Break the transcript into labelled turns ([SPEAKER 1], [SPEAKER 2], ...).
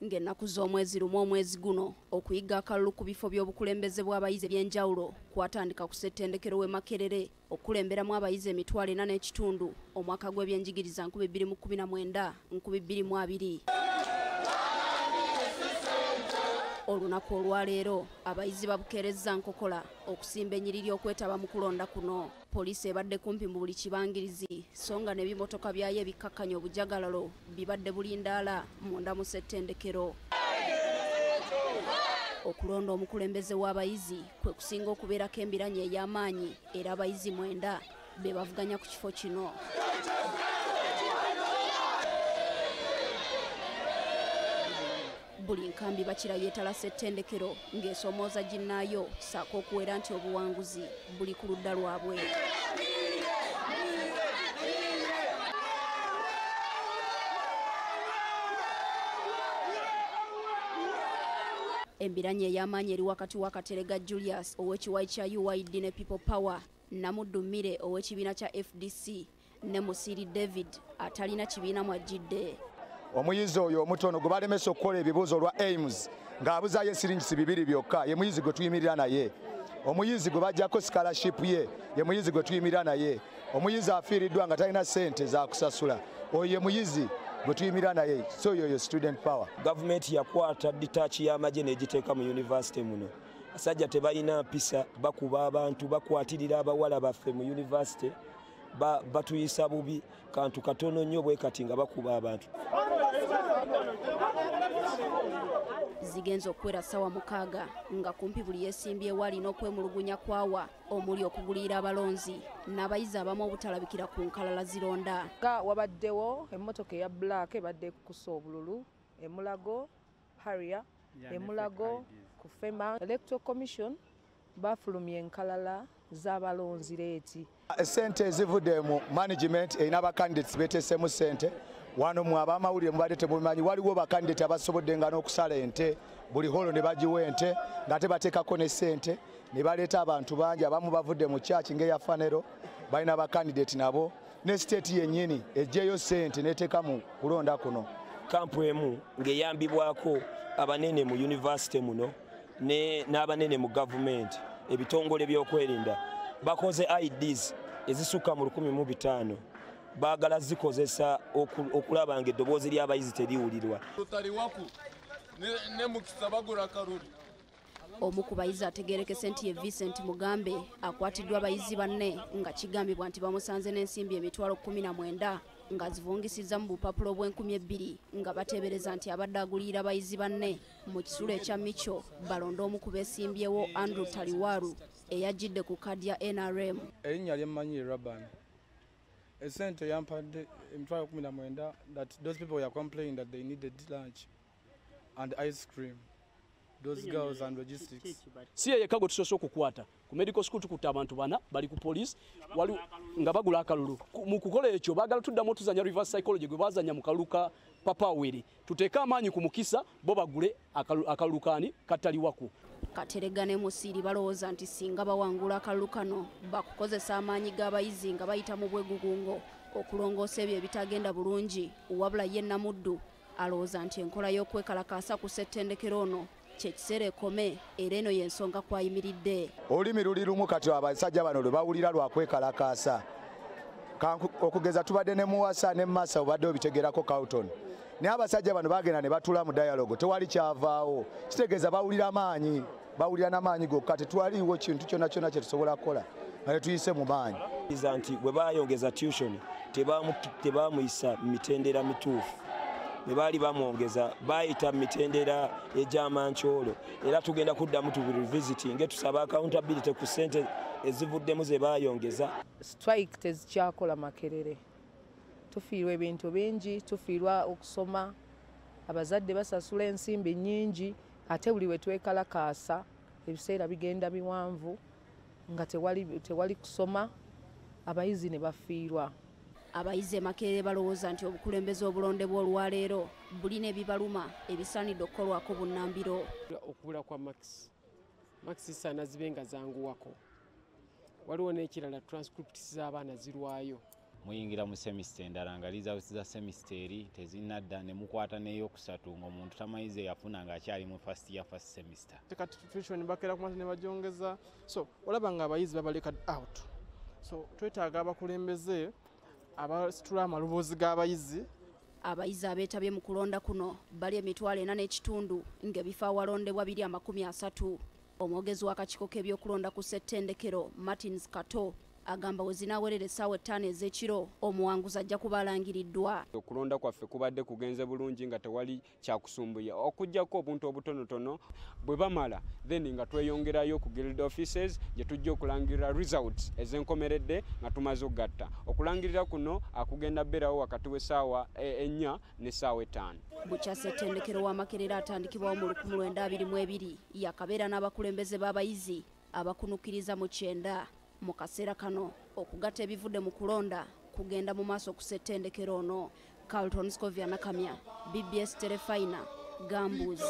[SPEAKER 1] Ng'ennaku z'omwezi 1 omwezi guno okuyiga akalulu ku bifo by'obukulembeze bw'abayizi eby'enjawulo kwatandika ku ssettendekero w'e Makerere okulemberamu abayizi 4,500 omwaka gw'ebyenjigiriza 2019 2020. Olunaku olwaleero abayizi babukeerezza nkokola okusimba ennyiriri okwetaba mu kulonda kuno. Poliisi ebadde kumpi mu buli kibangirizi so nga n'ebimotoka byayo ebikkakkanya obujagalalo bibadde bulindaala munda mu ssettendekero. Okulonda omukulembeze w'abayizi kwe kusinga okubeerako embiranye ey'amaanyi era abayizi 9 be bavuganya ku kifo kino. Buli nkambi bakira yeetala ssettendekero ng'esomooza ginnaayo ssaako okuwera nti obuwanguzi buli ku ludda lwabwe. Embiranye ey'amaanyi eri wakati wa Katerega Julius ow'ekiwayi kya UYD ne People Power, Namuddu Mmire ow'ekibiina kya FDC ne Musiri David atalina kibiina mwajjidde.
[SPEAKER 2] Omuyizi oyo omutono gwe balemesa okukola ebibuuzo lwa Aims ng'abuzaayo esiringisi 2 byokka ye muyizi gwe tuyimirira naye. Omuyizi gwe bajjako scholarship ye ye muyizi gwe tuyimirira naye. Omuyizi afiiriddwa nga talina ssente za kusasula oyo ye muyizi gwe tuyimirira naye. So yoyo student power.
[SPEAKER 3] Gavumenti yakwata detach y'amagye n'egiteeka mu university muno. Abasajja tebalina mpisa, bakuba abantu, bakwatirira abawala baffe mu university, batuyisa bubi, kantu katono nnyo bwe kati nga bakuba abantu.
[SPEAKER 1] Zigenza okuwera ssaawa 6 nga kumpi buli yeesimbyewo alina okwemulugunya kwawa omuli okugulirira abalonzi n'abayizi abamu obutalabikira ku nkalala zironda.
[SPEAKER 4] Nga wabaddewo emmotoka eya black ebadde ekukusa obululu Emulago Harrier, Emulago ku FEMA. Electoral Commission bafulumya enkalala z'abalonzi leeti.
[SPEAKER 2] Essente ezivudde mu management erina abacandidates beeteesemu ssente. Wano mu abamawulire mubadde temubimanyi, waliwo bakandidate abasobodde nga n'okusala ente buli holo ne bagiwa ente ng'ate bateekako ne ssente ne baleeta abantu bangi. Abamu bavudde mu church ng'eya Fanero, balina bakandidate nabo ne state yennyini eggyeyo ssente n'eteeka mu kulonda kuno.
[SPEAKER 3] Kampu emu ng'eyambibwako abanene mu university muno n'abanene mu gavumenti, ebitongole by'okwerinda bakoze IDs ezisukka mu 1500. Baagala zikozesa okulaba nga eddoboozi ly'abayizi teriwulirwa.
[SPEAKER 1] Omu ku bayizi ategeerekese nti ye Vincent Mugambe akwatiddwa abayizi banne nga kigambibwa nti bamusanze n'ensimbi 19,000 nga zivungisizza mu bupapula obw'enkumi 2 nga bateebereza nti abadde agulirira abayizi banne mu kisulo ekya Micho balonde omu ku beesimbyewo Andrew Taliwaru eyajjidde ku kaadi ya NRM.
[SPEAKER 5] Erinnya lyemmanyi Raban. Essente yampadde 19,000 that those people were complaining that they needed lunch and ice cream. Those girls and logistics.
[SPEAKER 6] Si ye yekka gwe tusoose okukwata. Ku medical school tukutte abantu 4 bali ku police wali nga bagula akalulu. Mu kukola ekyo baagala tuddamu tuzannya reverse psychology gwe baazannya mu kalulu ka Papa Were. Tuteeke amaanyi ku mukisa bo bagule akalulu kaani kataliwako.
[SPEAKER 1] Katerega ne Musiri balowooza nti singa bawangula akalulu kano bakukozesa amaanyi g'abayizi nga bayita mu bwegugungo okulongoosa ebyo ebitagenda bulungi. Wabula ye Namuddu alowooza nti enkola y'okwekalakaasa ku ssettendekero ono kye kiseera ekome era eno y'ensonga kwayimiridde.
[SPEAKER 2] Olulimi luli lumu kati abasajja bano lwe bawulira lwa kwekalakaasa. Okugeza tubadde ne Muwasa ne Massa obadde obitegeerako Carlton. Naye abasajja bano bagenda ne batuula mu dialogue tewali kyavaawo. Kitegeeza bawulira amaanyi, bawulira n'amaanyi gokka, tetwaliiwo kintu kyonna kyonna kye tusobola kukola nga tetuyise mu maanyi.
[SPEAKER 3] Nti bwe baayongeza tuition tebaamuyisa mitendera mituufu. Bwe baali bamwongeza bayita mitendera egy'amankyolo era tugenda kuddamu tubirevisitinge tusaba accountability ku ssente ezivuddemu ze baayongeza.
[SPEAKER 4] Strike tezikyakola Makerere. Tufiirwa ebintu bingi, tufiirwa okusoma, abazadde basasula ensimbi nnyingi, ate buli we twekalakaasa ebiseera bigenda biwanvu nga tewali kusoma, abayizi ne bafiirwa.
[SPEAKER 1] Abayizi e Makerere balowooza nti obukulembeze obulondebwa olwaleero bulina ebibaluma ebisaanidde okukolwako bunnambiro.
[SPEAKER 7] Okubula kwa Max saana zibe nga zanguwako. Waliwo n'ekirala transcripts z'abaana zirwayo.
[SPEAKER 8] Muyingira mu semester endala nga results za semester eri tezinnadda, ne mukwata n'eyokusatu ng'omuntu tamanyize yafuna ng'akyali mu first year first semester.
[SPEAKER 9] Kati tuition bakeera ku ne bagyongeza, so olaba nga abayizi babaleka out. So twetaaga abakulembeze abasitula amaloboozi g'abayizi.
[SPEAKER 1] Abayizi abeetabye mu kulonda kuno bali 4,500 ng'ebifo awalondebwa biri 30. Omwogezi w'akakiiko k'ebyokulonda ku ssettendekero Martins Kato agamba we zinaawerera essaawa 5 ez'ekiro omuwanguzi ajja kuba alangiriddwa.
[SPEAKER 10] Okulonda kwaffe kubadde kugenze bulungi nga tewali kyakusumbuya, okuggyako obuntu obutonotono. Bwe bamala then nga tweyongerayo ku guild offices gye tujja okulangirira results ez'enkomeredde nga tumaze okugatta. Okulangirira kuno akugenda beerawo wakati w'essaawa 4 n'essaawa 5.
[SPEAKER 1] Bukya ssettendekero wa Makerere atandikibwawo mu 1922 yakabeera n'abakulembeze b'abayizi abakunukiriza mu 90. Mu kaseera kano okugatta ebivudde mu kulonda kugenda mu maaso ku ssettendekero ono. Carlton Scovia Nakamya, BBS Terefayina, Gambuuze.